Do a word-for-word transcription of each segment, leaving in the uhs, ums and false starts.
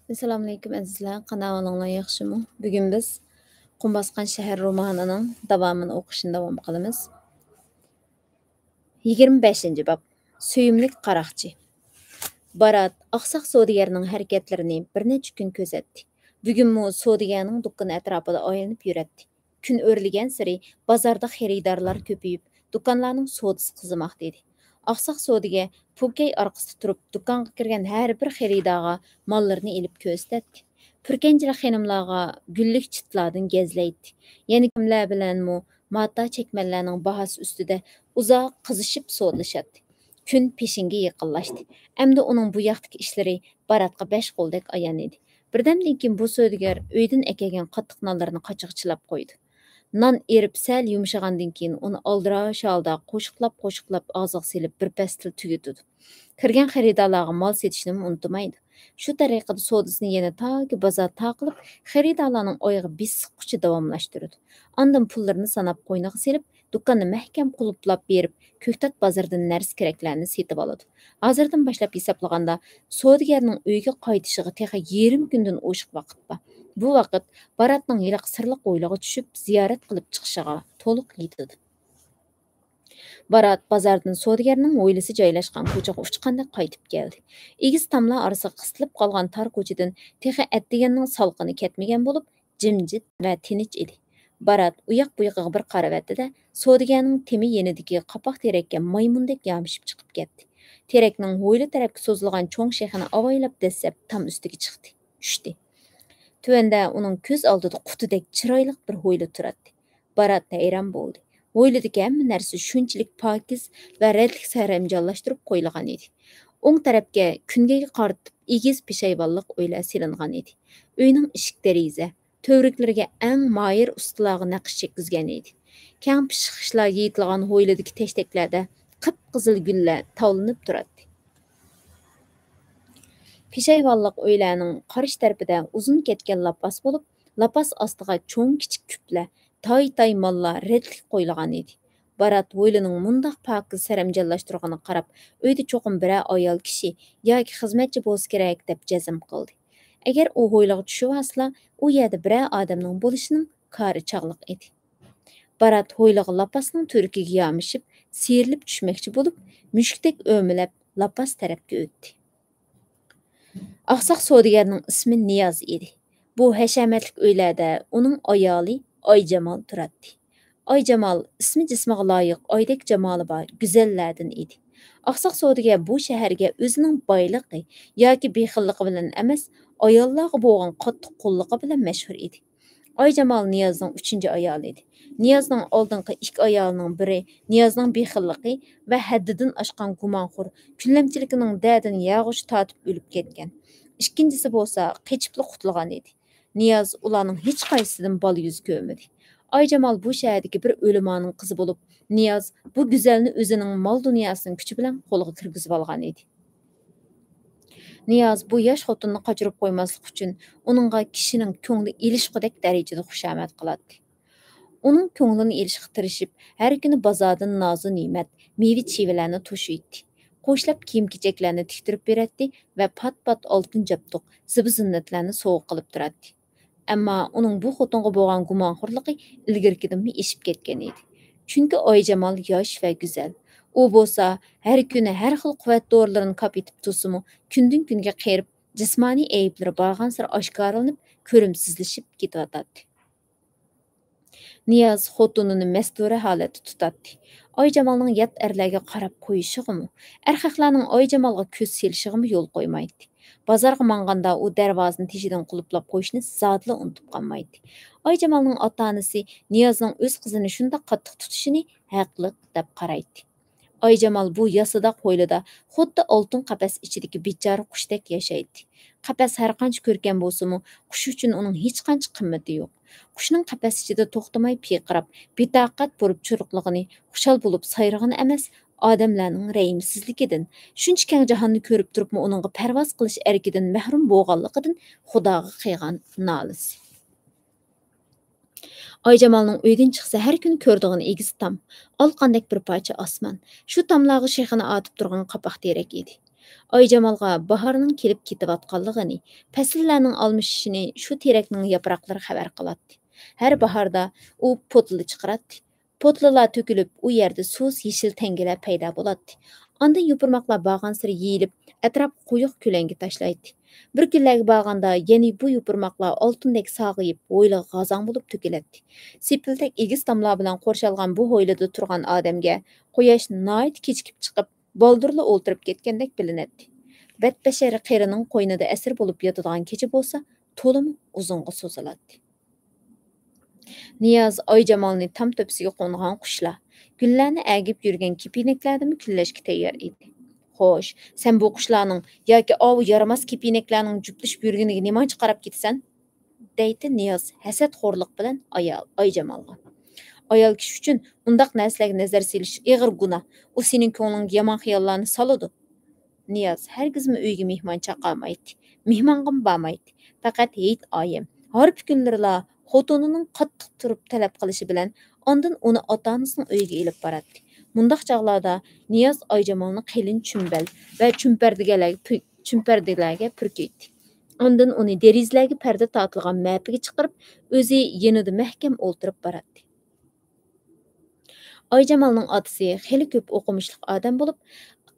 ئەسسالامۇئەلەيكۇم ئەزىزلەر، قانداق ئەھۋالىڭلار، ياخشىمۇ؟ بۈگۈن بىز قۇم باسقان شەھەر رومانىنىڭ داۋامىنى ئوقۇشنى داۋام قىلىمىز. يىگىرمە بەشىنچى باب. سۆيۈملۈك قاراقچى. بارات ئاقساق سودىگەرنىڭ ھەرىكەتلىرىنى بىر نەچچە كۈن كۆزەتتى. بۈگۈنمۇ سودىگەرنىڭ دۇكىنى ئەتراپىدا ئايلىنىپ يۈرەتتى. كۈن ئۆرلىگەنسېرى بازاردا خېرىدارلار كۆپىيىپ، دۇكانلارنىڭ سودىسى قىزىماقتا ئىدى. ئاقساق سودىگەر پوكەي ئارقىسىدا تۇرۇپ، دۇكانغا كىرگەن ھەر بىر خېرىدارغا ماللىرىنى ئېلىپ كۆرسىتەتتى. پۈركەنچىلىك خېنىملارغا گۈللۈك چىتلاردىن گەزلەيتتى. يەنە كىملەر بىلەنمۇ ماتا چەكمەنلەرنىڭ باھاسى ئۈستىدە ئۇزاق قىزىشىپ سودىلىشاتتى. كۈن پېشىنگە يېقىنلاشتى. ئەمدى ئۇنىڭ بۇ ياقتىكى ئىشلىرى باراتقا بەش قولدەك ئايان ئىدى. بىردەمدىن كېيىن بۇ سودىگەر ئۆيدىن ئەكەلگەن قاتتىق نانلىرىنى قاچىغا چىلاپ قويدى. نان ئېرىپ سەل يۇمشىغاندىن كېيىن، ئۇنى ئالدىراش ھالدا قوشۇقلاپ-قوشۇقلاپ ئاغزىغا سېلىپ، بىر پەستىلا تۈگىتىدۇ. كىرگەن خېرىدارلارغا مال سېتىشنىمۇ ئۇنتۇمايدۇ. شۇ تەرىقىدە سودىسىنى يەنە تاكى بازار تاقىلىپ، خېرىدارلارنىڭ ئايىغى بېسىققۇچە داۋاملاشتۇرىدۇ. ئاندىن پۇللىرىنى ساناپ قوينىغا سېلىپ، دۇكاننى مەھكەم قۇلۇپلاپ بېرىپ، كۆكتات بازىرىدىن نەرسە-كېرەكلەرنى سېتىۋالىدۇ. ھازىردىن باشلاپ ھېسابلىغاندا، سودىگەرنىڭ ئۆيگە قايتىشىغا تېخى يېرىم كۈندىن ئوشۇق ۋاقىت بار. بۇ ۋاقىت باراتنىڭ ھېلىقى سىرلىق ھويلىغا چۈشۈپ، زىيارەت قىلىپ چىقىشىغا تولۇق يېتىدۇ. بارات بازاردىن سودىگەرنىڭ ھويلىسى جايلاشقان كوچىغا ئۇچقاندەك قايتىپ كەلدى. ئېگىز تاملار ئارىسىغا قىستىلىپ قالغان تار كوچىدىن تېخى ئەتىگەننىڭ سالقىنى كەتمىگەن بولۇپ، جىمجىت ۋە تىنچ ئىدى. بارات ئۇياق-بۇيىقىغا بىر قارىۋەتتى-دە، سودىگەرنىڭ تېمى يېنىدىكى قاپاق تېرەككە مايمۇندەك يامىشىپ چىقىپ كەتتى. تېرەكنىڭ ھويلا تەرەپكە سوزۇلغان چوڭ شېخىنى ئاۋايلاپ دەسسەپ تام ئۈستىگە چىقتى. چۈشتى. تۆۋەندە ئۇنىڭ كۆز ئالدىدا قۇتىدەك چىرايلىق بىر ھويلا تۇراتتى. بارات ھەيران بولدى. ھويلىدىكى ھەممە نەرسە شۇنچىلىك پاكىز ۋە رەتلىك سەرەمجانلاشتۇرۇپ قويۇلغان ئىدى. ئوڭ تەرەپكە كۈنگەيگە قارىتىپ ئېگىز پېشايۋانلىق ئۆيلەر سېلىنغان ئىدى. ئۆينىڭ ئىشىك-دېرىزە، تۈۋرۈكلىرىگە ئەڭ ماھىر ئۇستىلارغا نەقىش چەككۈزگەن ئىدى. كەڭ پىشقىچلار يېيىلغان ھويلىدىكى تەشتەكلەردە قىپقىزىل گۈللەر تاۋلىنىپ تۇراتتى. پېشايۋانلىق ئۆيلەرنىڭ قارشى تەرىپىدە ئۇزۇن كەتكەن لاپاس بولۇپ، لاپاس ئاستىغا چوڭ-كىچىك كۈپلەر، تاي-تاي ماللار رەتلىك قويۇلغان ئىدى. بارات ھويلىنىڭ مۇنداق پاكىز سەرەمجانلاشتۇرغىنىغا قاراپ، ئۆيدە چوقۇم بىرەر ئايال كىشى ياكى خىزمەتچى بولسا كېرەك، دەپ جەزم قىلدى. ئەگەر ئۇ ھويلىغا چۈشۈۋالسىلا، ئۇ يەردە بىرەر ئادەمنىڭ بولۇشىنىڭ كارى چاغلىق ئىدى. بارات ھويلىغا لاپاسنىڭ تۈۋرۈكىگە يامىشىپ، سىيرىلىپ چۈشمەكچى بولۇپ، مۈشۈكتەك ئۆمىلەپ لاپاس تەرەپكە ئۆتتى. ئاقساق سودىگەرنىڭ ئىسمى نىياز ئىدى. بۇ ھەشەمەتلىك ئۆيلەردە ئۇنىڭ ئايالى ئايجامال تۇراتتى. ئايجامال ئىسمى جىسمىغا لايىق ئايدەك جامالى بار گۈزەللەردىن ئىدى. ئاقساق سودىگەر بۇ شەھەرگە ئۆزىنىڭ بايلىقى ياكى بېخىللىقى بىلەن ئەمەس، ئاياللارغا بولغان قاتتىق قۇللۇقى بىلەن مەشھۇر ئىدى. ئايجامال نىيازنىڭ ئۈچىنچى ئايالى ئىدى. نىيازنىڭ ئالدىنقى ئىككى ئايالىنىڭ بىرى نىيازنىڭ بېخىللىقى ۋە ھەددىدىن ئاشقان گۇمانخور كۈنلەمچىلىكىنىڭ دەردىنى ياغۇچ تارتىپ ئۆلۈپ كەتكەن. ئىككىنچىسى بولسا قېچىپلا قۇتۇلغان ئىدى. نىياز ئۇلارنىڭ ھېچقايسىسىدىن بالا يۈز كۆرمىدى. ئايجامال بۇ شەھەردىكى بىر ئۆلىمانىڭ قىزى بولۇپ، نىياز بۇ گۈزەلنى ئۆزىنىڭ مال-دۇنياسىنىڭ كۈچى بىلەن قولىغا كىرگۈزۈۋالغان ئىدى. نىياز بۇ ياش خوتۇننى قاچۇرۇپ قويماسلىق ئۈچۈن، ئۇنىڭغا كىشىنىڭ كۆڭلى ئېلىشقۇدەك دەرىجىدە خۇشامەت قىلاتتى. ئۇنىڭ كۆڭلىنى ئېلىشقا تىرىشىپ، ھەر كۈنى بازاردىن نازۇ-نېمەت، مېۋە-چىۋىلەرنى توشۇيتتى. قوشلاپ كىيىم-كېچەكلەرنى تىكتۈرۈپ بېرەتتى ۋە پات-پات ئالتۇن جابدۇق، زىبۇ-زىننەتلەرنى سوۋغا قىلىپ تۇراتتى. ئەمما ئۇنىڭ بۇ خوتۇنغا بولغان گۇمانخورلۇقى ئىلگىرىكىدىنمۇ ئېشىپ كەتكەن ئىدى. چۈنكى ئايجامال ياش ۋە گۈزەل. ئۇ بولسا ھەر كۈنى ھەر خىل قۇۋۋەت دورىلىرىنى كاپ ئېتىپ تۇرسىمۇ، كۈندىن-كۈنگە قېرىپ، جىسمانىي ئەيىبلىرى بارغانسېرى ئاشكارىلىنىپ، كۆرۈمسىزلىشىپ كېتىۋاتاتتى. نىياز خوتۇنىنى مەستۇرە ھالەتتە تۇتاتتى. ئايجامالنىڭ يات ئەرلەرگە قاراپ قويۇشىغىمۇ، ئەرخەقلەرنىڭ ئايجامالغا كۆز سېلىشىغىمۇ يول قويمايتتى. بازارغا ماڭغاندا ئۇ دەرۋازىنى تېشىدىن قۇلۇپلاپ قويۇشنى زادىلا ئۇنتۇپ قالمايتتى. ئايجامالنىڭ ئاتا-ئانىسى نىيازنىڭ ئۆز قىزىنى شۇنداق قاتتىق تۇتۇشىنى ھەقلىق دەپ قارايتتى. ئايجامال بۇ ياسىداق ھويلىدا خۇددى ئالتۇن قەپەس ئىچىدىكى بىچارە قۇشتەك ياشايتتى. قەپەس ھەرقانچە كۆركەم بولسىمۇ، قۇش ئۈچۈن ئۇنىڭ ھېچقانچە قىممىتى يوق. قۇشنىڭ قەپەس ئىچىدە توختىماي پىرقىراپ، بىتاقەت بولۇپ چۇرۇقلىغىنى، خۇشال بولۇپ سايرىغىنى ئەمەس، ئادەملەرنىڭ رەھىمسىزلىكىدىن، شۇنچە كەڭ جاھاننى كۆرۈپ تۇرۇپمۇ ئۇنىڭغا پەرۋاز قىلىش ئەركىدىن مەھرۇم بولغانلىقىدىن خۇداغا قىلغان نالىسى. ئايجامالنىڭ ئۆيدىن چىقسا ھەر كۈنى كۆرىدىغىنى ئېگىز تام، ئالقاندەك بىر پارچە ئاسمان، شۇ تاملارغا شېخىنى ئارتىپ تۇرغان قاپاق تېرەك ئىدى. ئايجامالغا باھارنىڭ كېلىپ كېتىۋاتقانلىقىنى، پەسىللەرنىڭ ئالمىشىشىنى شۇ تېرەكنىڭ ياپراقلىرى خەۋەر قىلاتتى. ھەر باھاردا ئۇ پوتىلا چىقىراتتى. پوتىلىلار تۆكۈلۈپ، ئۇ يەردە سۇس يېشىل تەڭگىلەر پەيدا بولاتتى. ئاندىن يوپۇرماقلار بارغانسېرى يېيىلىپ، ئەتراپقا قويۇق كۆلەڭگە تاشلايتتى. بىر كۈنلەرگە بارغاندا، يەنە بۇ يوپۇرماقلار ئالتۇندەك سارغىيىپ، ھويلىغا غازاڭ بولۇپ تۆكۈلەتتى. سېپىلتەك ئېگىز تاملار بىلەن قورشالغان بۇ ھويلىدا تۇرغان ئادەمگە قۇياش ناھايىتى كېچىكىپ چىقىپ، بالدۇرلا ئولتۇرۇپ كەتكەندەك بىلىنەتتى. بەتبەشەر قېرىنىڭ قوينىدا ئەسىر بولۇپ ياتىدىغان كېچە بولسا، تولىمۇ ئۇزۇنغا سوزۇلاتتى. نىياز ئايجامالنى تام تۆپىسىگە قونغان قۇشلار، گۈللەرنى ئەگىپ يۈرگەن كېپىنەكلەردىنمۇ كۈنلەشكە تەييار ئىدى. «خوش، سەن بۇ قۇشلارنىڭ ياكى ئاۋۇ يارىماس كېپىنەكلەرنىڭ جۈپلىشىپ يۈرگىنىگە نېمانچە قاراپ كېتىسەن؟» دەيتتى نىياز ھەسەتخورلۇق بىلەن ئايال، ئايجامالغا. «ئايال كىشى ئۈچۈن ئۇنداق نەرسىلەرگە نەزەر سېلىش ئېغىر گۇناھ. ئۇ سېنىڭ كۆڭلۈڭگە يامان خىياللارنى سالىدۇ.» نىياز ھەرگىزمۇ ئۆيگە مېھمان چاقىرمايتتى، مېھمانغىمۇ بارمايتتى. پەقەت ھېيت ئايەم، ھارپا كۈنلىرىلا خوتۇنىنىڭ قاتتىق تۇرۇپ تەلەپ قىلىشى بىلەن ئاندىن ئۇنى ئاتا-ئانىسىنىڭ ئۆيىگە ئېلىپ باراتتى. مۇنداق چاغلاردا نىياز ئايجامالنى قېلىن چۈمبەل ۋە چۈمپەردىگەلەرگە پۈ-، چۈمپەردىگىلەرگە پۈركەيتتى. ئاندىن ئۇنى دېرىزىلەرگە پەردە تارتىلغان مەپىگە چىقىرىپ، ئۆزى يېنىدا مەھكەم ئولتۇرۇپ باراتتى. ئايجامالنىڭ ئاتىسى خېلى كۆپ ئوقۇمۇشلۇق ئادەم بولۇپ،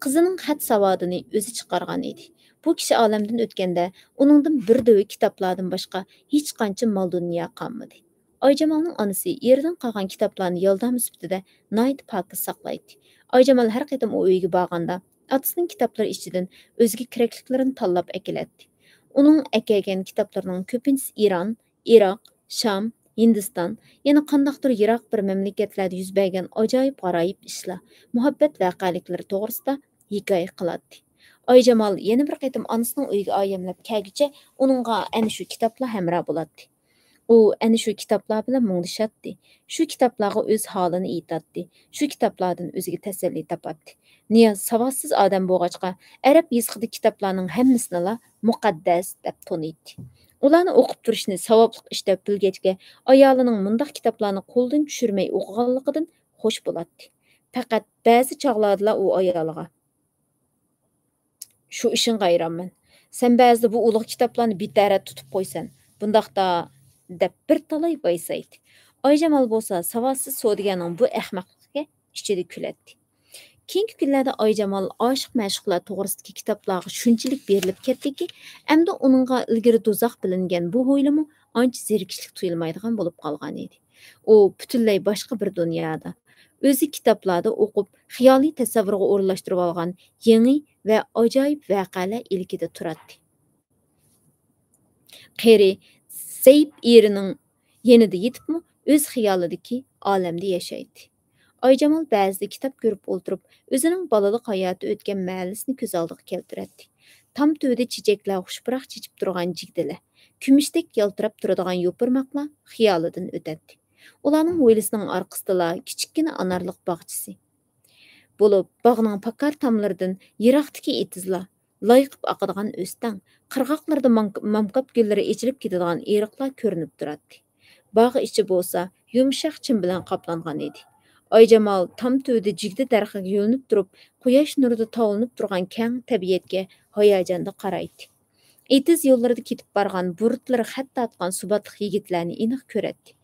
قىزىنىڭ خەت ساۋادىنى ئۆزى چىقارغان ئىدى. بۇ كىشى ئالەمدىن ئۆتكەندە، ئۇنىڭدىن بىر دۆۋە كىتابلاردىن باشقا ھېچقانچە مال-دۇنيا قالمىدى. ئايجامالنىڭ ئانىسى ئېرىدىن قالغان كىتابلارنى يالدام سۈپىتىدە ناھايىتى پاكىز ساقلايتتى. ئايجامال ھەر قېتىم ئۇ ئۆيگە بارغاندا، ئاتىسىنىڭ كىتابلىرى ئىچىدىن ئۆزىگە كېرەكلىكلىرىنى تاللاپ ئەكېلەتتى. ئۇنىڭ ئەكەلگەن كىتابلىرىنىڭ كۆپىنچىسى ئىران، ئىراق، شام، ھىندىستان، يەنە قانداقتۇر يىراق بىر مەملىكەتلەردە يۈز بەرگەن ئاجايىپ-غارايىپ ئىشلار، مۇھەببەت ۋەقەلىكلىرى توغرىسىدا ھېكايە قىلاتتى. ئايجامال يەنە بىر قېتىم ئانىسىنىڭ ئۆيىگە ئايەملەپ كەلگۈچە ئۇنىڭغا ئەنە شۇ كىتابلار ھەمراھ بولاتتى. ئۇ ئەنە شۇ كىتابلار بىلەن مۇڭدىشاتتى. شۇ كىتابلارغا ئۆز ھالىنى ئېيتاتتى. شۇ كىتابلاردىن ئۆزىگە تەسەللى تاپاتتى. نىياز ساۋاتسىز ئادەم بولغاچقا، ئەرەب يېزىقىدا كىتابلارنىڭ ھەممىسىنىلا مۇقەددەس دەپ تونۇيتتى. ئۇلارنى ئوقۇپ تۇرۇشنى ساۋابلىق ئىش دەپ بىلگەچكە، ئايالىنىڭ مۇنداق كىتابلارنى قولىدىن چۈشۈرمەي ئوقۇغانلىقىدىن خوش بولاتتى. پەقەت بەزى چاغلاردىلا ئۇ ئايالىغا، «شۇ ئىشىڭغا ھەيرانمەن. سەن بەزىدە بۇ ئۇلۇغ كىتابلارنى بىتەرەت تۇتۇپ قويىسەن. بۇنداقتا» دەپ بىر تالاي ۋايسايتتى. ئايجامال بولسا ساۋاتسىز سودىگەرنىڭ بۇ ئەخمەقلىقىگە ئىچىدە كۈلەتتى. كېيىنكى كۈنلەردە ئايجامال ئاشىق-مەشۇقلار توغرىسىدىكى كىتابلارغا شۇنچىلىك بېرىلىپ كەتتىكى، ئەمدى ئۇنىڭغا ئىلگىرى دوزاخ بىلىنگەن بۇ ھويلىمۇ ئانچە زېرىكىشلىك تۇيۇلمايدىغان بولۇپ قالغان ئىدى. ئۇ پۈتۈنلەي باشقا بىر دۇنيادا، ئۆزى كىتابلاردا ئوقۇپ، خىيالىي تەسەۋۋۇرغا ئورۇنلاشتۇرۇۋالغان يېڭى ۋە ئاجايىپ ۋەقەلەر ئىلكىدە تۇراتتى. قېرى، زەئىپ ئېرىنىڭ يېنىدا يېتىپمۇ، ئۆز خىيالىدىكى ئالەمدە ياشايتتى. ئايجامال بەزىدە كىتاب كۆرۈپ ئولتۇرۇپ، ئۆزىنىڭ بالىلىق ھاياتى ئۆتكەن مەھەللىسىنى كۆز ئالدىغا كەلتۈرەتتى. تام تۈۋىدە چېچەكلەر خۇش پۇراق چېچىپ تۇرغان جىگدىلەر، كۈمۈشتەك يالتىراپ تۇرىدىغان يوپۇرماقلار خىيالىدىن ئۆتەتتى. ئۇلارنىڭ ھويلىسىنىڭ ئارقىسىدىلا كىچىككىنە ئانارلىق باغچىسى بولۇپ، باغنىڭ پاكار تاملىرىدىن يىراقتىكى ئېتىزلار، لايقىپ ئاقىدىغان ئۆستەڭ، قىرغاقلىرىدا ماڭ-، مامكاپ گۈللىرى ئېچىلىپ كېتىدىغان ئېرىقلار كۆرۈنۈپ تۇراتتى. باغ ئىچى بولسا يۇمشاق چىم بىلەن قاپلانغان ئىدى. ئايجامال تام تۈۋىدە جىگدە دەرىخىگە يۆلىنىپ تۇرۇپ، قۇياش نۇرىدا تاۋلىنىپ تۇرغان كەڭ تەبىئەتكە ھاياجاندا قارايتتى. ئېتىز يوللىرىدا كېتىپ بارغان بۇرۇتلىرى خەت تارتقان سۇباتلىق يىگىتلەرنى ئېنىق كۆرەتتى.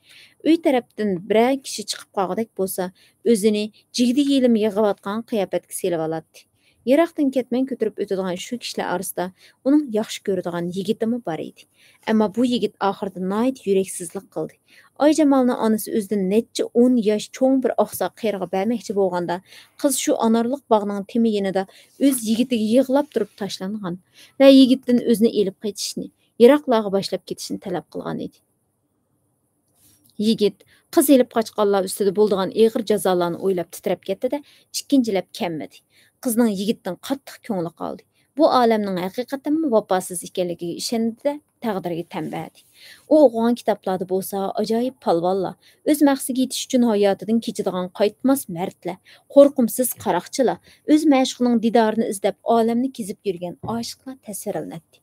ئۆي تەرەپتىن بىرەر كىشى چىقىپ قالغۇدەك بولسا، ئۆزىنى جىگدە يېلىم يىغىۋاتقان قىياپەتكە سېلىۋالاتتى. يىراقتىن كەتمەن كۆتۈرۈپ ئۆتىدىغان شۇ كىشىلەر ئارىسىدا ئۇنىڭ ياخشى كۆرىدىغان يىگىتىمۇ بار ئىدى. ئەمما بۇ يىگىت ئاخىرىدا ناھايىتى يۈرەكسىزلىك قىلدى. ئايجامالنى ئانىسى ئۆزىدىن نەچچە ئون ياش چوڭ بىر ئاقساق قېرىغا بەرمەكچى بولغاندا، قىز شۇ ئانارلىق باغنىڭ تېمى يېنىدا ئۆز يىگىتىگە يىغلاپ تۇرۇپ تاشلانغان ۋە يىگىتتىن ئۆزىنى ئېلىپ قېچىشنى، يىراقلارغا باشلاپ كېتىشنى تەلەپ قىلغان ئىدى. يىگىت قىز ئېلىپ قاچقانلار ئۈستىدە بولىدىغان ئېغىر جازالارنى ئويلاپ تىترەپ كەتتى-دە، ئىككىنچىلەپ كەممىدى. قىزنىڭ يىگىتتىن قاتتىق كۆڭلى قالدى. بۇ ئالەمنىڭ ھەقىقەتەنمۇ ۋاپاسىز ئىكەنلىكىگە ئىشەندى-دە، تەقدىرىگە تەن بەردى. ئۇ ئوقۇغان كىتابلاردا بولسا ئاجايىپ پالۋانلار، ئۆز مەقسىتىگە يېتىش ئۈچۈن ھاياتىدىن كېچىدىغان قايتماس مەردلەر، قورقۇمسىز قاراقچىلار، ئۆز مەشۇقىنىڭ دىدارىنى ئىزدەپ ئالەمنى كېزىپ يۈرگەن ئاشىقلار تەسۋىرلىنەتتى.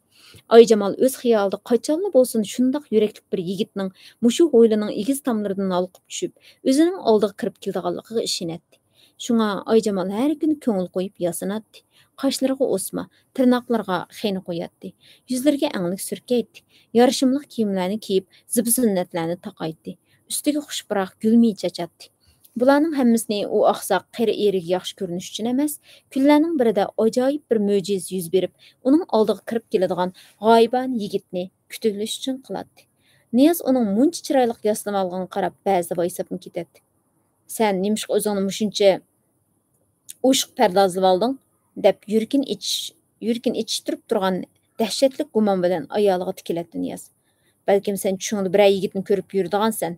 ئايجامال ئۆز خىيالىدا قاچانلا بولسۇن شۇنداق يۈرەكلىك بىر يىگىتنىڭ مۇشۇ ھويلىنىڭ ئېگىز تاملىرىدىن ھالقىپ چۈشۈپ، ئۆزىنىڭ ئالدىغا كىرىپ كېلىدىغانلىقىغا ئىشىنەتتى. شۇڭا ئايجامال ھەر كۈنى كۆڭۈل قويۇپ ياسىناتتى. قاشلىرىغا ئوسما، تىرناقلىرىغا خېنە قوياتتى. يۈزلىرىگە ئەڭلىك سۈركەيتتى. يارىشىملىق كىيىملەرنى كىيىپ، زىبۇ-زىننەتلەرنى تاقايتتى. ئۈستىگە خۇش پۇراق گۈل مېيى چاچاتتى. بۇلارنىڭ ھەممىسىنى ئۇ ئاقساق قېرى ئېرىگە ياخشى كۆرۈنۈش ئۈچۈن ئەمەس، كۈنلەرنىڭ بىرىدە ئاجايىپ بىر مۆجىزە يۈز بېرىپ، ئۇنىڭ ئالدىغا كىرىپ كېلىدىغان غايىبانە يىگىتنى كۈتۈۋېلىش ئۈچۈن قىلاتتى. نىياز ئۇنىڭ مۇنچە چىرايلىق ياسىنىۋالغىنىغا قاراپ بەزىدە ۋايساپمۇ كېتەتتى. سەن نېمىشقا ئۆزۈڭنى مۇشۇنچە ئوشۇق پەردازلىۋالدىڭ؟ دەپ يۈرىكىنى ئېچىش-، يۈرىكىنى ئېچىشتۇرۇپ تۇرغان دەھشەتلىك گۇمان بىلەن ئايالىغا تىكىلەتتى نىياز. بەلكىم سەن چۈشۈڭدە بىرەر يىگىتنى كۆرۈپ يۈرىدىغانسەن؟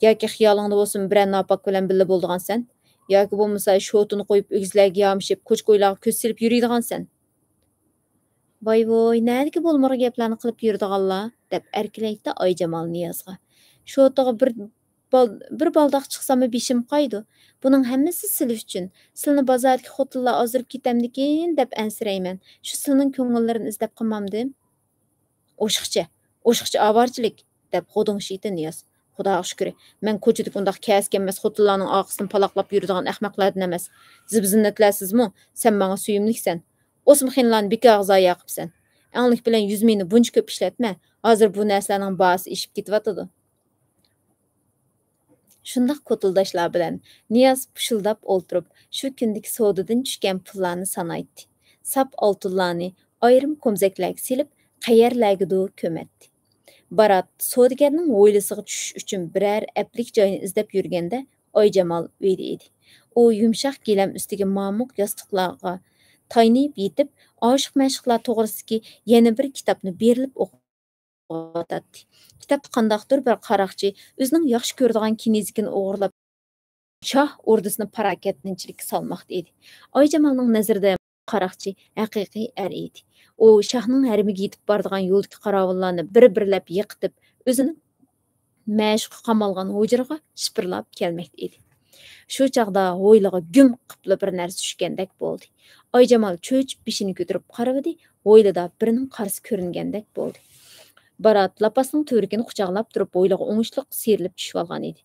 ياكى خىيالىڭدا بولسىمۇ بىرەر ناپاك بىلەن بىللە بولىدىغانسەن؟ ياكى بولمىسا شوتىنى قويۇپ ئۆگزىلەرگە يامىشىپ، كوچا-كويلارغا كۆز سېلىپ يۈرىدىغانسەن؟ ۋاي-ۋۇي، نەدىكى بولمىغۇر گەپلەرنى قىلىپ يۈرىدىغانلار؟ دەپ ئەركىلەيتتى ئايجامال نىيازغا. شوتىغا بىر بال-، بىر بالداق چىقساممۇ بېشىم قايىدۇ. بۇنىڭ ھەممىسى سىلى ئۈچۈن. سىلىنى بازاردىكى خوتۇنلار ئازدۇرۇپ كېتەمدىكىن دەپ ئەنسىرەيمەن. شۇ سىلىنىڭ كۆڭۈللىرىنى ئىزدەپ قىلمامدىم؟ ئوشۇقچە، ئوشۇقچە ئاۋارىچىلىك، دەپ غودۇڭشىيتتى نىياز. خۇداغا شۈكرى، مەن كوچىدىكى ئۇنداق كەس-كەممەس خوتۇنلارنىڭ ئارقىسىنى پالاقلاپ يۈرىدىغان ئەخمەقلەردىن ئەمەس. زىبۇ-زىننەتلەرسىزمۇ؟ سەن ماڭا سۆيۈملۈكسەن. ئوسما خېنىلارنى بىكارغا زايە قىپسەن. ئەڭلىك بىلەن يۈز مىڭنى بۇنچە كۆپ ئىشلەتمە. ھازىر بۇ نەرسىلەرنىڭ باھاسى ئېشىپ كېتىۋاتىدۇ. شۇنداق كوتۇلداشلار بىلەن نىياز پۇشۇلداپ ئولتۇرۇپ، شۇ كۈندىكى سودىدىن چۈشكەن پۇللارنى سانايتتى. ساپ ئالتۇنلارنى ئايرىم كومزەكلەرگە سېلىپ، قەيەرلەرگىدۇر كۆمەتتى. بارات سودىگەرنىڭ ھويلىسىغا چۈشۈش ئۈچۈن بىرەر ئەپلىك جاينى ئىزدەپ يۈرگەندە، ئايجامال ئۆيدە ئىدى. ئۇ يۇمشاق گىلەم ئۈستىگە مامۇق ياستۇقلارغا تايىنىپ يېتىپ، ئاشىق-مەشۇقلار توغرىسىدىكى يەنە بىر كىتابنى بېرىلىپ ئوقۇۋاتاتتى. كىتابتا قانداقتۇر بىر قاراقچى ئۆزىنىڭ ياخشى كۆرىدىغان كىنىزىكىنى ئوغرىلاپ، شاھ ئوردىسىنى پاراكەتنىچىلىككە سالماقتا ئىدى. ئايجامالنىڭ نەزىرىدە قاراقچى ھەقىقىي ئەر ئىدى. ئۇ شاھنىڭ ھەرىمىگە يېتىپ بارىدىغان يولدىكى قاراۋۇللارنى بىر-بىرلەپ يىقىتىپ، ئۆزىنى مەشۇقى قامالغان ھۇجرىغا شىپىرلاپ كەلمەكتە ئىدى. شۇ چاغدا ھويلىغا گۈم قىپلا بىر نەرسە چۈشكەندەك بولدى. ئايجامال چۆچۈپ بېشىنى كۆتۈرۈپ قارىۋىدى، ھويلىدا بىرىنىڭ قارىسى كۆرۈنگەندەك بولدى. بارات لاپاسنىڭ تۈۋرۈكىنى قۇچاقلاپ تۇرۇپ، ھويلىغا ئوڭۇشلۇق سىيرىلىپ چۈشۈۋالغان ئىدى.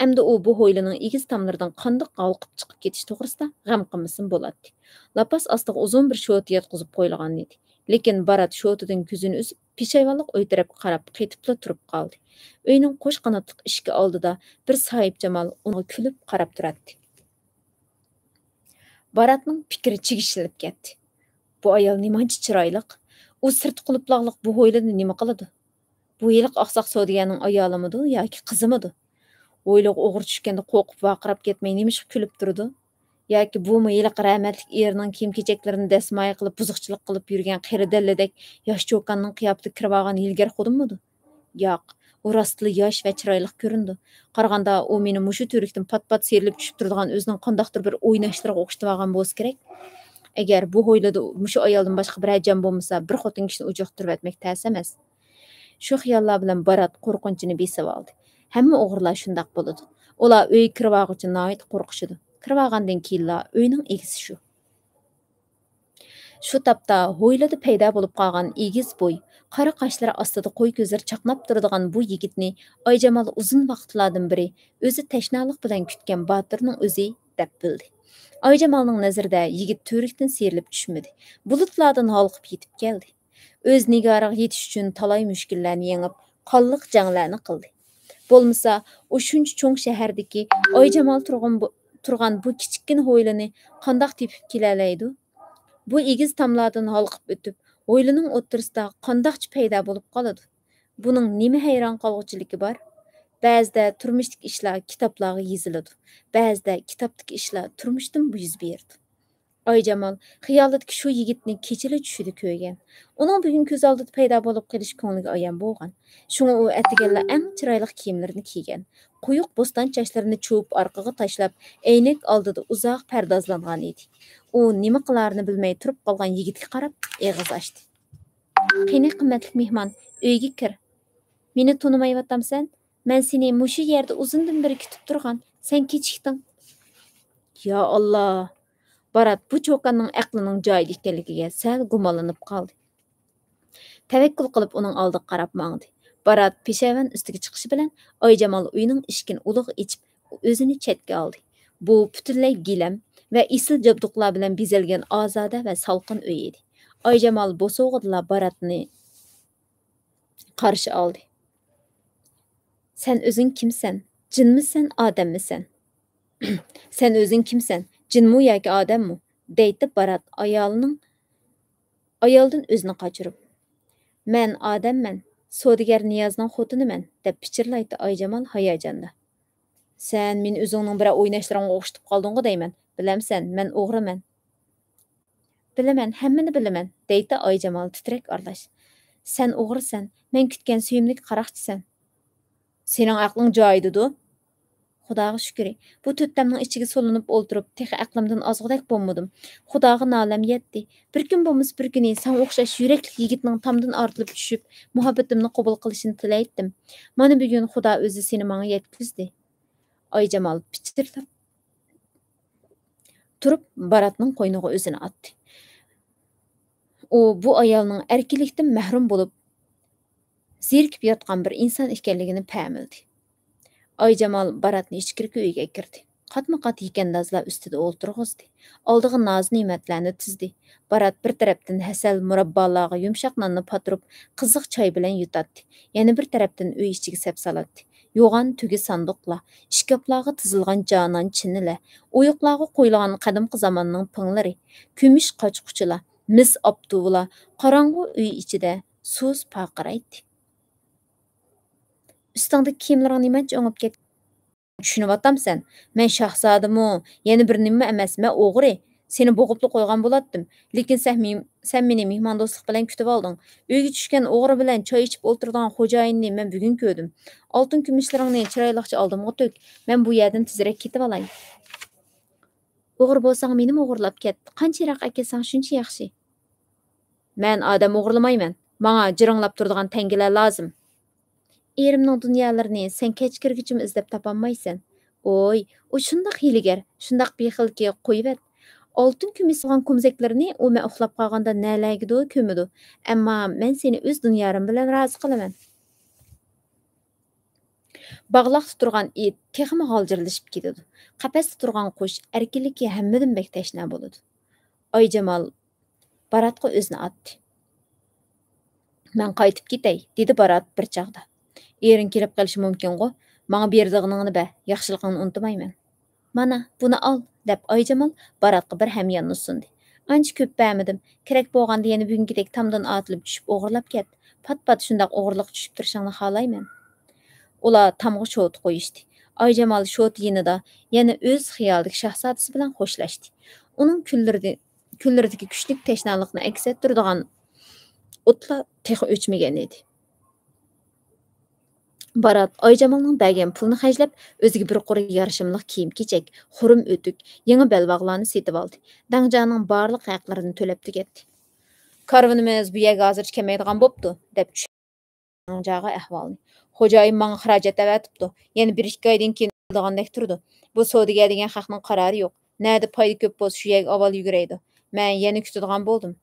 ئەمدى ئۇ بۇ ھويلىنىڭ ئېگىز تاملىرىدىن قانداق ھالقىپ چىقىپ كېتىش توغرىسىدا غەم قىلمىسىمۇ بولاتتى. لاپاس ئاستىغا ئۇزۇن بىر شوتا ياتقۇزۇپ قويۇلغان ئىدى. لېكىن بارات شوتىدىن كۆزىنى ئۈزۈپ، پېشايۋانلىق ئۆي تەرەپكە قاراپ قېتىپلا تۇرۇپ قالدى. ئۆينىڭ قوش قاناتلىق ئىشىكى ئالدىدا بىر ساھىبجامال ئۇنىڭغا كۈلۈپ قاراپ تۇراتتى. باراتنىڭ پىكرى چىگىشلىنىپ كەتتى. بۇ ئايال نېمانچە چىرايلىق؟ ئۇ سىرتى قۇلۇپلاغلىق بۇ ھويلىدا نېمە قىلىدۇ؟ بۇ ھېلىقى ئاقساق سودىگەرنىڭ ئايالىمىدۇ ياكى قىزىمىدۇ؟ ھويلىغا ئوغرى چۈشكەندە قورقۇپ ۋارقىراپ كەتمەي نېمىشقا كۈلۈپ تۇرىدۇ؟ ياكى بۇمۇ ھېلىقى رەھمەتلىك ئېرىنىڭ كىيىم-كېچەكلىرىنى دەسمايە قىلىپ بۇزۇقچىلىق قىلىپ يۈرگەن قېرى دەللىدەك ياش چوكاننىڭ قىياپىتىگە كىرىۋالغان ھىيلىگەر خۇدۇممىدۇ؟ ياق، ئۇ راستلا ياش ۋە چىرايلىق كۆرۈنىدۇ. قارىغاندا ئۇ مېنى مۇشۇ تۈۋرۈكتىن پات-پات سىيرىلىپ چۈشۈپ تۇرىدىغان ئۆزىنىڭ قانداقتۇر بىر ئويناشلىرىغا ئوخشىتىۋالغان بولسا كېرەك. ئەگەر بۇ ھويلىدا مۇشۇ ئايالدىن باشقا بىرەر جان بولمىسا، بىر خوتۇن كىشىنى ئۇجرىقتۇرۇۋەتمەك تەس ئەمەس. شۇ خىياللار بىلەن بارات قورقۇنچىنى بېسىۋالدى. ھەممە ئوغرىلار شۇنداق بولىدۇ. ئۇلار ئۆيگە كىرىۋالغۇچە ناھايىتى قورقۇشىدۇ. كىرىۋالغاندىن كېيىنلا ئۆينىڭ ئىگىسى شۇ. شۇ تاپتا ھويلىدا پەيدا بولۇپ قالغان ئېگىز بوي، قارا قاشلىرى ئاستىدا قوي كۆزلىرى چاقناپ تۇرىدىغان بۇ يىگىتنى ئايجامال ئۇزۇن ۋاقىتلاردىن بېرى ئۆزى تەشنالىق بىلەن كۈتكەن باتۇرنىڭ ئۆزى دەپ بىلدى. ئايجامالنىڭ نەزىرىدە يىگىت تۈۋرۈكتىن سىيرىلىپ چۈشمىدى، بۇلۇتلاردىن ھالقىپ يېتىپ كەلدى. ئۆز نىگارىغا يېتىش ئۈچۈن تالاي مۈشكۈللەرنى يېڭىپ، قانلىق جەڭلەرنى قىلدى. بولمىسا، ئۇ شۇنچە چوڭ شەھەردىكى ئايجامال تۇرغان بۇ، تۇرغان بۇ كىچىككىنە ھويلىنى قانداق تېپىپ كېلەلەيدۇ؟ بۇ ئېگىز تاملاردىن ھالقىپ ئۆتۈپ، ھويلىنىڭ ئوتتۇرىسىدا قانداقچە پەيدا بولۇپ قالىدۇ؟ بۇنىڭ نېمە ھەيران قالغۇچىلىكى بار؟ بەزىدە تۇرمۇشتىكى ئىشلار كىتابلارغا يېزىلىدۇ، بەزىدە كىتابتىكى ئىشلار تۇرمۇشتىن يۈز بېرىدۇ. ئايجامال خىيالىدىكى شۇ يىگىتنى كېچىلا چۈشىدە كۆرگەن. ئۇنىڭ بۈگۈن كۆز ئالدىدا پەيدا بولۇپ قېلىشى كۆڭلىگە ئايان بولغان. شۇڭا ئۇ ئەتىگەنلا ئەڭ چىرايلىق كىيىملىرىنى كىيگەن. قويۇق بوستان چاچلىرىنى چۇۋۇپ ئارقىغا تاشلاپ، ئەينەك ئالدىدا ئۇزاق پەردازلانغان ئىدى. ئۇ نېمە قىلارىنى بىلمەي تۇرۇپ قالغان يىگىتكە قاراپ ئېغىز ئاچتى. قېنى، قىممەتلىك مېھمان، ئۆيگە كىر. مېنى تونۇمايۋاتامسەن؟ مەن سېنى مۇشۇ يەردە ئۇزۇندىن بېرى كۈتۈپ تۇرغان. سەن كېچىكتىڭ. يا ئاللا! بارات بۇ چوكاننىڭ ئەقلىنىڭ جايىدا ئىكەنلىكىگە سەل گۇمانلىنىپ قالدى. تەۋەككۈل قىلىپ ئۇنىڭ ئالدىغا قاراپ ماڭدى. بارات پېشايۋان ئۈستىگە چىقىشى بىلەن ئايجامال ئۆينىڭ ئىشىكىنى ئۇلىغا ئېچىپ، ئۆزىنى چەتكە ئالدى. بۇ پۈتۈنلەي گىلەم، ۋە ئېسىل جابدۇقلار بىلەن بېزەلگەن ئازادە ۋە سالقىن ئۆي ئىدى. ئايجامال بوسۇغىدىلا باراتنى قارشى ئالدى. «سەن ئۆزۈڭ كىمسەن؟ جىنمىسەن، ئادەممىسەن؟» «سەن ئۆزۈڭ كىمسەن؟ جىنمۇ ياكى ئادەممۇ؟» دەيتتى بارات ئايالىنىڭ، ئايالدىن ئۆزىنى قاچۇرۇپ. «مەن ئادەممەن، سودىگەر نىيازنىڭ خوتۇنىمەن» دەپ پىچىرلايتتى ئايجامال ھاياجاندا. «سەن مېنى ئۆزۈڭنىڭ بىرەر ئويناشلىرىڭغا ئوخشىتىپ قالدىڭغۇ دەيمەن، بىلەمسەن، مەن ئوغرىمەن.» «بىلىمەن، ھەممىنى بىلىمەن» دەيتتى ئايجامال تىترەك ئارىلاش. «سەن ئوغرىسەن، مەن كۈتكەن سۆيۈملۈك قاراقچىسەن.» «سېنىڭ ئەقلىڭ جايىدىدۇ؟» «خۇداغا شۈكرى، بۇ تۆتتەمنىڭ ئىچىگە سولىنىپ ئولتۇرۇپ، تېخى ئەقلىمدىن ئازغۇدەك بولمىدىم. خۇداغا نالەم يەتتى. بىر كۈن بولمىسا بىر كۈنى ساڭا ئوخشاش يۈرەكلىك يىگىتنىڭ تامدىن ئارتىلىپ چۈشۈپ، مۇھەببىتىمنى قوبۇل قىلىشىنى تىلەيتتىم. مانا بۈگۈن خۇدا ئۆزى سېنى ماڭا يەتكۈزدى.» ئايجامال پىچىرلاپ تۇرۇپ، باراتنىڭ قوينىغا ئۆزىنى ئاتتى. ئۇ بۇ ئايالنىڭ ئەركىنلىكتىن مەھرۇم بولۇپ، زېرىكىپ ياتقان بىر ئىنسان ئىكەنلىكىنى پەملىدى. ئايجامال باراتنى ئىچكىرىكى ئۆيگە ئەكىردى. قاتمۇ قات يېكەندازلار ئۈستىدە ئولتۇرغۇزدى. ئالدىغا نازۇ نېمەتلەرنى تىزدى. بارات بىر تەرەپتىن ھەسەل، مۇراببالارغا يۇمشاق ناننى پاتۇرۇپ، قىزىق چاي بىلەن يۇتاتتى. يەنە بىر تەرەپتىن ئۆي ئىچىگە سەپسالاتتى. يوغان تۆگە ساندۇقلار، ئىشكاپلارغا تىزىلغان جانان چىنىلەر، ئويۇقلارغا قويۇلغان قەدىمكى زاماننىڭ پىڭلىرى، كۈمۈش قاچا-قۇچىلار، مىس ئاپتۇۋىلار قاراڭغۇ ئۆي ئىچىدە سۇس پارقىرايتتى. «ئۈستۈڭدىكى كىيىملىرىڭ نېمانچە ئوڭۇپ كەتكەن؟» «چۈشىنىۋاتامسەن؟ مەن شاھزادىمۇ، يەنە بىر نېمىمۇ ئەمەس، مەن ئوغرى. سېنى بوغۇپلا قويغان بولاتتىم. لېكىن سەن مېنى، سەن مېنى مېھماندوستلۇق بىلەن كۈتۈۋالدىڭ. ئۆيگە چۈشكەن ئوغرى بىلەن چاي ئىچىپ ئولتۇرىدىغان خوجايىننى مەن بۈگۈن كۆردۈم. ئالتۇن كۈمۈشلىرىڭنى چىرايلىقچە ئالدىمغا تۆك. مەن بۇ يەردىن تېزرەك كېتىۋالاي.» «ئوغرى بولساڭ مېنىمۇ ئوغرىلاپ كەت. قانچە يىراق ئەكەتسەڭ شۇنچە ياخشى.» «مەن ئادەم ئوغرىلىمايمەن. ماڭا جىرىڭلاپ تۇرىدىغان تەڭگىلەر لازىم.» «ئېرىمنىڭ دۇنيالىرىنى سەن كەچ كىرگۈچىمۇ ئىزدەپ تاپالمايسەن.» «ئوي، ئۇ شۇنداق ھىيلىگەر، شۇنداق بېخىلكى، قويۇۋەت. ئالتۇن كۈمۈش سالغان كومزەكلىرىنى ئۇ مەن ئۇخلاپ قالغاندا نەلەرگىدۇ كۆمىدۇ. ئەمما مەن سېنى ئۆز دۇنيالىرىم بىلەن رازى قىلىمەن.» باغلاقتا تۇرغان ئىت تېخىمۇ غالجىرلىشىپ كېتىدۇ. قەپەستە تۇرغان قۇش ئەركىنلىككە ھەممىدىن بەك تەشنا بولىدۇ. ئايجامال باراتقا ئۆزىنى ئاتتى. «مەن قايتىپ كېتەي»، دېدى بارات بىر چاغدا. «ئېرىڭ كېلىپ قېلىشى مۇمكىنغۇ؟ ماڭا بېرىدىغىنىڭنى بەر، ياخشىلىقىڭنى ئۇنتۇمايمەن.» «مانا، بۇنى ئال» دەپ، ئايجامال باراتقا بىر ھەمياننى سۇندى. «ئانچە كۆپ بەرمىدىم. كېرەك بولغاندا يەنە بۈگۈنكىدەك تامدىن ئاتىلىپ چۈشۈپ ئوغرىلاپ كەت. پات-پات شۇنداق ئوغرىلىققا چۈشۈپ تۇرۇشۇڭنى خالايمەن.» ئۇلار تامغا شوتا قويۇشتى. ئايجامال شوتا يېنىدا يەنە ئۆز خىيالىدىكى شاھزادىسى بىلەن خوشلاشتى. ئۇنىڭ كۈنلىرىدە، كۈنلىرىدىكى كۈچلۈك تەشنالىقنى ئەكس ئەتتۈرىدىغان ئوتلار تېخى ئۆچمىگەن ئىدى. بارات ئايجامالنىڭ بەرگەن پۇلىنى خەجلەپ، ئۆزىگە بىر قۇر يارىشىملىق كىيىم-كېچەك، خۇرۇم ئۆتۈك، يېڭى بەلباغلارنى سېتىۋالدى. داڭجانىڭ بارلىق ھەقلىرىنى تۆلەپ تۈگەتتى. «كارۋىنىمىز بۇ يەرگە ھازىرچە كەلمەيدىغان بوپتۇ» دەپ چۈشەندى داڭجاغا ئەھۋالنى. «خوجايىن ماڭا خىراجەت ئەۋەتىپتۇ. يەنە بىر-ئىككى ئايدىن كېيىن كېلىدىغاندەك تۇرىدۇ. بۇ سودىگەر دېگەن خەقنىڭ قارارى يوق. نەدە پايدا كۆپ بولسا، شۇ يەرگە ئاۋۋال يۈگۈرەيدۇ. مەن يەنە كۈتىدىغان بولدۇم.»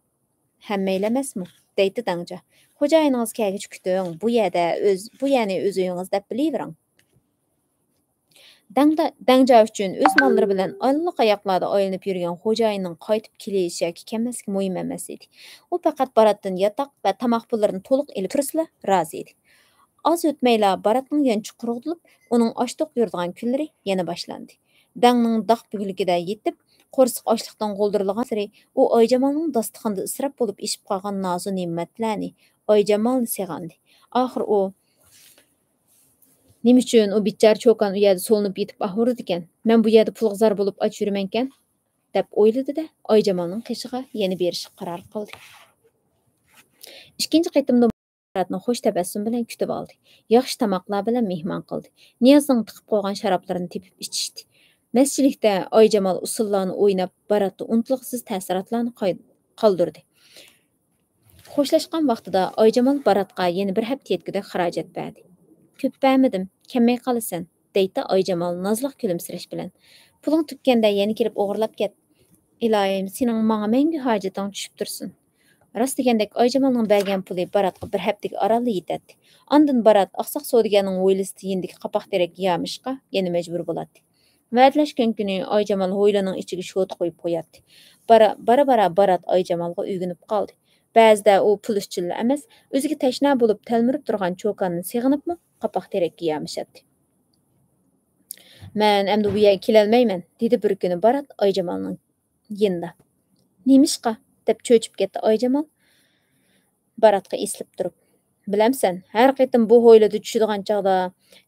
«ھەممەيلەن ئەمەسمۇ؟» دەيتتى داڭجا. «خوجايىنىڭىز كەلگۈچە كۈتۈڭ. بۇ يەردە ئۆز، بۇ يەرنى ئۆز ئۆيىڭىز دەپ بىلىۋېرىڭ.» دەڭدە-، دەڭجا ئۈچۈن ئۆز ماللىرى بىلەن ئاللىقاياقلاردا ئايلىنىپ يۈرگەن خوجايىننىڭ قايتىپ كېلىش ياكى كەلمەسلىكى مۇھىم ئەمەس ئىدى. ئۇ پەقەت باراتتىن ياتاق ۋە تاماق پۇللىرىنى تولۇق ئېلىپ تۇرسىلا رازى ئىدى. ئاز ئۆتمەيلا باراتنىڭ يانچۇقى قۇرۇقلىنىپ، ئۇنىڭ ئاچ-توق يۈرىدىغان كۈنلىرى يەنە باشلاندى. دەڭنىڭ داق بۈگلۈكىدە يېتىپ، قورسىقى ئاچلىقتىن غودۇرلىغانسېرى، ئۇ ئايجامالنىڭ داستىخىنىدا ئىسراپ بولۇپ ئېشىپ قالغان نازۇ نېمەتلەرنى، ئايجامالنى سېغىندى. ئاخىر ئۇ، «نېمە ئۈچۈن ئۇ بىچارە چوكان ئۇ يەردە سولىنىپ يېتىپ ئاھۇرىدىكەن؟ مەن بۇ يەردە پۇلغا زار بولۇپ ئاچ يۈرىمەنكەن؟» دەپ ئويلىدى-دە، ئايجامالنىڭ قېشىغا يەنە بېرىشقا قارار قىلدى. ئىككىنچى قېتىمدا باراتنى خوش تەبەسسۇم بىلەن كۈتۈۋالدى. ياخشى تاماقلار بىلەن مېھمان قىلدى. نىيازنىڭ تىقىپ قويغان شارابلىرىنى تېپىپ ئىچىشتى. مەسچىلىكتە ئايجامال ئۇسسۇللارنى ئويناپ، باراتتا ئۇنتۇلغۇسىز تەسىراتلارنى قاي-، قالدۇردى. خوشلاشقان ۋاقتىدا ئايجامال باراتقا يەنە بىر ھەپتە يەتكۈدەك خىراجەت بەردى. «كۆپ بەرمىدىم، كەلمەي قالىسەن» دەيتتى ئايجامال نازلىق كۈلۈمسىرەش بىلەن. «پۇلۇڭ تۈگىگەندە يەنە كېلىپ ئوغرىلاپ كەت. ئىلاھىم، سېنىڭ ماڭا مەڭگۈ ھاجىتىڭ چۈشۈپ تۇرسۇن.» راست دېگەندەك ئايجامالنىڭ بەرگەن پۇلى باراتقا بىر ھەپتىگە ئارانلا يېتەتتى. ئاندىن بارات ئاقساق سودىگەرنىڭ ھويلىسى يېنىدىكى قاپاق تېرەك يامىشىغا يەنە مەجبۇر بولاتتى. ۋەدىلەشكەن كۈنى ئايجامال ھويلىنىڭ ئىچىگە شوتا قويۇپ قوياتتى. بارا-، بارا-بارا بارات ئايجامالغا ئۆگىنىپ قالدى. بەزىدە ئۇ پۇل ئۈچۈنلا ئەمەس، ئۆزىگە تەشنا بولۇپ تەلمۈرۈپ تۇرغان چوكاننى سېغىنىپمۇ قاپاق تېرەككە يامىشاتتى. «مەن ئەمدى بۇ يەرگە كېلەلمەيمەن»، دېدى بىر كۈنى بارات ئايجامالنىڭ يېنىدا. «نېمىشقا؟» دەپ چۆچۈپ كەتتى ئايجامال باراتقا ئېسىلىپ تۇرۇپ. «بىلەمسەن، ھەر قېتىم بۇ ھويلىدا چۈشىدىغان چاغدا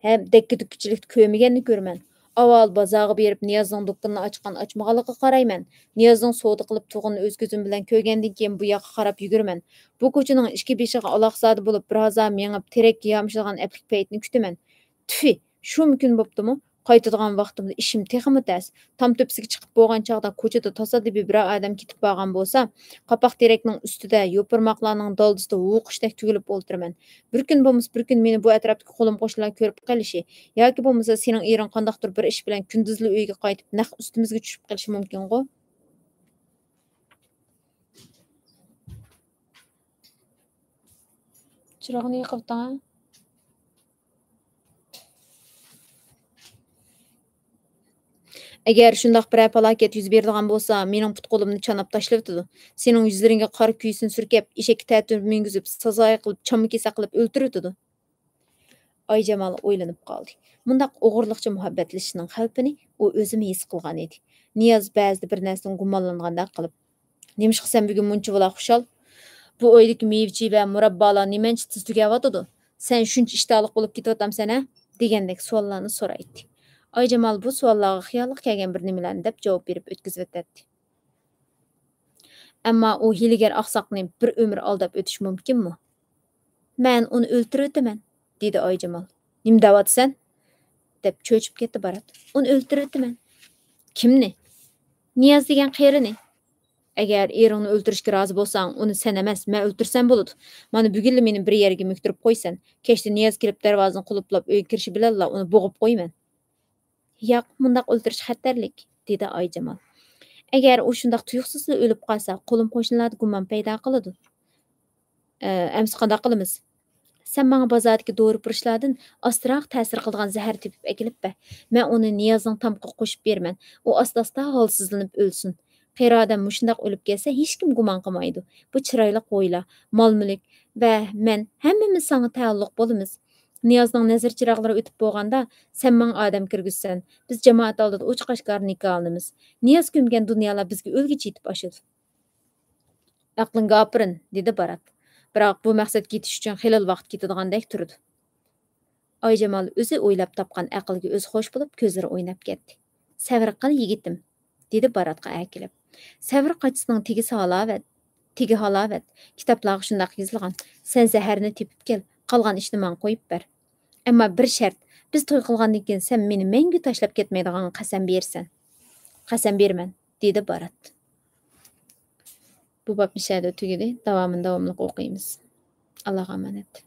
ھەم دەككە-دۈككىچىلىكتە كۆرمىگەننى كۆرىمەن. ئاۋۋال بازارغا بېرىپ نىيازنىڭ دۇكىنىنى ئاچقان-ئاچمىغانلىقىغا قارايمەن. نىيازنىڭ سودا قىلىپ تۇرغىنىنى ئۆز كۆزۈم بىلەن كۆرگەندىن كېيىن بۇ ياققا قاراپ يۈگۈرىمەن. بۇ كوچىنىڭ ئىككى بېشىغا ئالاقزادە بولۇپ بىر ھازا مېڭىپ تېرەككە يامىشىدىغان ئەپلىك پەيتنى كۈتىمەن. تۈفى! شۇمۇ كۈن بوپتۇمۇ؟ قايتىدىغان ۋاقتىمدا ئىشىم تېخىمۇ تەس. تام تۆپىسىگە چىقىپ بولغان چاغدا كوچىدا تاسادىپىي بىرەر ئادەم كېتىپ بارغان بولسا، قاپاق تېرەكنىڭ ئۈستىدە، يوپۇرماقلارنىڭ دالدىسىدا ھۇۋقۇشتەك تۈگۈلۈپ ئولتۇرىمەن. بىر كۈن بولمىسا بىر كۈن مېنى بۇ ئەتراپتىكى قولۇم-قوشنىلار كۆرۈپ قېلىشى ياكى بولمىسا سېنىڭ ئېرىڭ قانداقتۇر بىر ئىش بىلەن كۈندۈزلا ئۆيگە قايتىپ نەق ئۈستىمىزگە چۈشۈپ قېلىشى مۇمكىنغۇ؟ چىراغنى يېقىۋېتىڭ ھە. ئەگەر شۇنداق بىرەر پالاكەت يۈز بېرىدىغان بولسا، مېنىڭ پۇت-قولۇمنى چاناپ تاشلىۋېتىدۇ. سېنىڭ يۈزلىرىڭگە قارا كۈيىسىنى سۈركەپ، ئېشەككە تەتۈر مىنگۈزۈپ، سازايى قىلىپ، چامما-كېسەك قىلىپ ئۆلتۈرۈۋېتىدۇ. ئايجامال ئويلىنىپ قالدى. مۇنداق ئوغرىلىقچە مۇھەببەتلىشىشنىڭ خەۋپىنى ئۇ ئۆزىمۇ ھېس قىلغان ئىدى. نىياز بەزىدە بىر نەرسىدىن گۇمانلانغاندەك قىلىپ، «نېمىشقا سەن بۈگۈن مۇنچىۋالا خۇشال؟ بۇ ئۆيدىكى مېۋىچى ۋە مۇراببالار نېمەنچە تېز تۈگەۋاتىدۇ؟ سەن شۇنچە ئىشتىھالىق بولۇپ كېتىۋاتامسەن ھە؟» دېگەندەك سوئاللارنى سورايتتى. ئايجامال بۇ سوئاللارغا خىيالىغا كەلگەن بىر نېمىلەرنى دەپ جاۋاب بېرىپ ئۆتكۈزۈۋېتەتتى. ئەمما ئۇ ھىيلىگەر ئاقساقنى بىر ئۆمۈر ئالداپ ئۆتۈش مۇمكىنمۇ؟ «مەن ئۇنى ئۆلتۈرۈۋېتىمەن»، دېدى ئايجامال. «نېمە دەۋاتىسەن؟» دەپ چۆچۈپ كەتتى بارات. «ئۇنى ئۆلتۈرۈۋېتىمەن.» «كىمنى؟» «نىياز دېگەن قېرىنى.» «ئەگەر ئېرىڭنى ئۆلتۈرۈشكە رازى بولساڭ، ئۇنى سەن ئەمەس، مەن ئۆلتۈرسەم بولىدۇ. مانا بۈگۈنلا مېنى بىر يەرگە مۆكتۈرۈپ قويىسەن. كەچتە نىياز كېلىپ دەرۋازىنى قۇلۇپلاپ ئۆيگە كىرىشى بىلەنلا ئۇنى بوغۇپ قويىمەن.» «ياق، مۇنداق ئۆلتۈرۈش خەتەرلىك»، دېدى ئايجامال. «ئەگەر ئۇ شۇنداق تۇيۇقسىزلا ئۆلۈپ قالسا، قولۇم-قوشنىلاردا گۇمان پەيدا قىلىدۇ.» «ئە، ئەمىسە قانداق قىلىمىز؟» «سەن ماڭا بازاردىكى دورىپۇرۇشلاردىن ئاستىراق تەسىر قىلىدىغان زەھەر تېپىپ ئەكېلىپ بەر. مەن ئۇنى نىيازنىڭ تامىقىغا قوشۇپ بېرىمەن. ئۇ ئاستا-ئاستا ھالسىزلىنىپ ئۆلسۇن. قېرى ئادەم مۇشۇنداق ئۆلۈپ كەتسە، ھېچكىم گۇمان قىلمايدۇ. بۇ چىرايلىق ھويلا، مال-مۈلۈك ۋە مەن ھەممىمىز ساڭا تەئەللۇق بولىمىز. نىيازنىڭ نەزىر چىراغلىرى ئۆتۈپ بولغاندا، سەن ماڭا ئادەم كىرگۈزىسەن. بىز جامائەت ئالدىدا ئوچۇق-ئاشكارا نىكاھلىنىمىز. نىياز كۆمگەن دۇنيالار بىزگە ئۆلگۈچە يېتىپ ئاشىدۇ.» «ئەقلىڭگە ئاپىرىن»، دېدى بارات. «بىراق بۇ مەقسەتكە يېتىش ئۈچۈن خېلىلا ۋاقىت كېتىدىغاندەك تۇرىدۇ.» ئايجامال ئۆزى ئويلاپ تاپقان ئەقىلگە ئۆزى خوش بولۇپ، كۆزلىرى ئويناپ كەتتى. «سەۋر قىل، يىگىتىم»، دېدى باراتقا ئەركىلەپ. «سەۋر قاچىسىنىڭ تېگىسى ھالاۋەت، تېگى ھالاۋەت. كىتابلارغا شۇنداق يېزىلغان. سەن زەھەرنى تېپىپ كەل، قالغان ئىشنى ماڭا قويۇپ بەر. ئەمما بىر شەرت، بىز توي قىلغاندىن كېيىن سەن مېنى مەڭگۈ تاشلاپ كەتمەيدىغانغا قەسەم بېرىسەن.» «قەسەم بېرىمەن»، دېدى بارات. بۇ باب مۇشۇ يەردە تۈگىدى. داۋامىنى داۋاملىق ئوقۇيمىز. ئاللاغا ئامانەت.